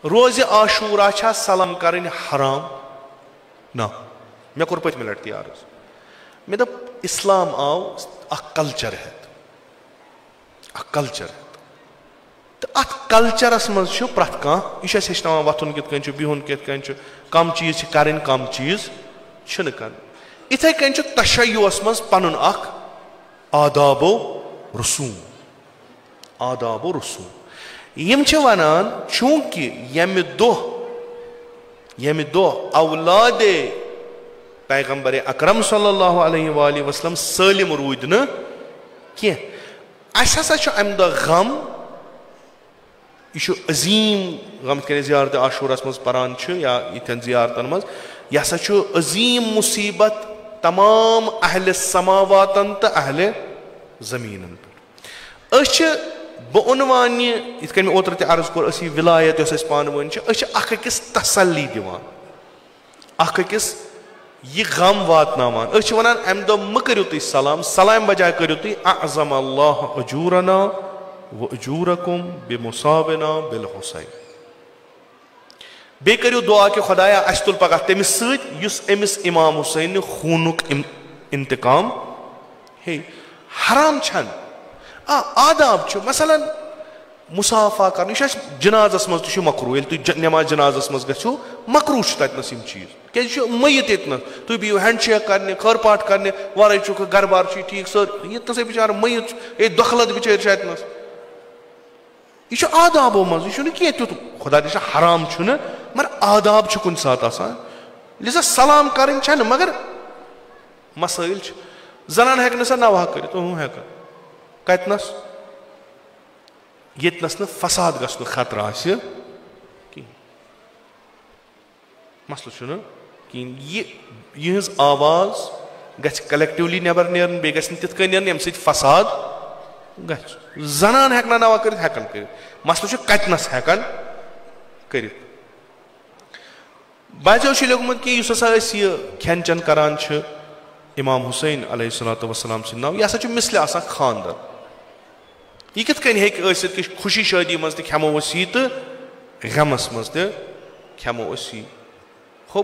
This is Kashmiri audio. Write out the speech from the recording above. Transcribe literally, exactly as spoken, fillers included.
روزِ عاشورہ چھا سلام کرٕنۍ حرام؟ نہ۔ مےٚ کوٚر پٔتمہِ لٹہِ تہِ عرض۔ مےٚ دوٚپ، اسلام آو اکھ کلچر ہٮ۪تھ۔ اکھ کلچر ہٮ۪تھ۔ تہٕ اتھ کلچرس منٛز چھُ پرٛٮ۪تھ کانٛہہ، یہِ چھُ اَسہِ ہیٚچھناوان وۄتھُن کِتھ کٔنۍ چھُ، بِہُن کِتھ کٔنۍ چھُ، کم چیٖز چھِ کرٕنۍ، کم چیٖز چھِنہٕ کرٕنۍ۔ یِتھے کٔنۍ چھُ تشیعس منٛز پنُن اکھ آداب و رسوم۔ آداب و رسوم۔ یِم چھِ ونان، چونکہ ییٚمہِ دۄہ، ییٚمہِ دۄہ اولاد پیغمبر اکرم صلی اللہ علیہ وآلہ وسلم سٲلِم روٗدۍ نہٕ کینٛہہ، اَسہِ ہسا چھُ امہِ دۄہ غم۔ یہِ چھُ عظیٖم غم، یِتھ کٔنۍ أسۍ زیارت عاشورس منٛز پران چھِ یا یِتھٮ۪ن زیارتن منٛز، یہِ ہسا چھُ عظیٖم مصیبت تمام اہل سماواتن تہٕ اہل زمیٖنن پٮ۪ٹھ۔ أسۍ چھِ، بہٕ عنوان یہِ، یِتھ کٔنۍ مےٚ اوترٕ تہِ عرض کوٚر، أسۍ یہِ ولایت یۄس أسۍ پانہٕ ؤنۍ چھِ، أسۍ چھِ اکھ أکِس تسلی دِوان، اکھ أکِس یہِ غم واتناوان۔ أسۍ چھِ ونان، امہِ دۄہ مہٕ کٔرِو تُہۍ سلام، سلامہِ بجایہِ کٔرِو تُہۍ، اعظم اللہ اجورنا و اجورکم بمصابنا بالحسین۔ بیٚیہِ کٔرِو دُعا کہِ خۄدایا، اَسہِ تُل پگاہ تٔمِس سۭتۍ یُس أمِس امام حسین نہِ خوٗنُک اِم-، انتقام ہے۔ حرام چھَنہٕ۔ آ، آداب چھُ، مثلاً، مصافحہ کرُن، یہِ چھُ اَسہِ جنازس منٛز تہِ چھُ مکروٗہ، ییٚلہِ تُہۍ ج-، نٮ۪ماز جنازس منٛز گژھِو، مکروٗہ چھُ تَتہِ نَس یِم چیٖز۔ کیٛازِ یہِ چھُ میت ییٚتہِ نَس، تُہۍ بِہِو ہینڈ شیک کرنہِ، خٲر پاٹھ کرنہِ، وَرٲے چھُکھ گرٕ بار چھُے ٹھیٖک، سٲر-، ییٚتہِ نَسٕے بِچارٕ میت چھُ، ہے، دۄکھلت بِچٲرۍ چھِ اَتہِ نَس۔ یہِ چھُ آدابو منٛز، یہِ چھُنہٕ کینٛہہ تیُتھ، خۄدا دِژ حرام چھُنہٕ، مگر آداب چھُ کُنہِ ساتہٕ آسان۔ لہذا سلام کرٕنۍ چھَنہٕ، مگر مسٲیِل چھِ۔ زنان ہٮ۪کہِ نہٕ سۄ نوحہ کٔرِتھ، اۭں ہٮ۪کان۔ کتہِ نس؟ ییٚتہِ نس نہٕ فساد گژھنُک خطرٕ آسہِ کِہیٖنۍ۔ مسلہٕ چھُنہٕ کِہیٖنۍ۔ یہِ، یِہٕنٛز آواز گژھِ کلیکٹیولی نٮ۪بر نیرٕنۍ، بیٚیہِ گژھِ نہٕ تِتھ کٔنۍ نیرٕنۍ، ییٚمہِ سۭتۍ فساد گژھِ۔ زنان ہٮ۪کہٕ نہ نوحہ کٔرِتھ، ہٮ۪کن کٔرِتھ۔ مسلہٕ چھُ، کتہِ نس ہٮ۪کن کٔرِتھ۔ بعضیو چھُ لیوٚکھمُت کہِ یُس ہسا أسۍ یہِ کھٮ۪ن چٮ۪ن کران چھِ امام حسین علیہ الصلوۃ والسلام سٕنٛدِ ناوٕ، یہِ ہسا چھُ مثلہِ آسان خاندر۔ یہِ کِتھ کٔنۍ ہیٚکہِ ٲسِتھ کہِ خوشی شٲدی منٛز تہِ کھٮ۪مو أسۍ یہِ تہٕ غمس منٛز تہِ کھٮ۪مو أسۍ یہِ؟ ہُہ،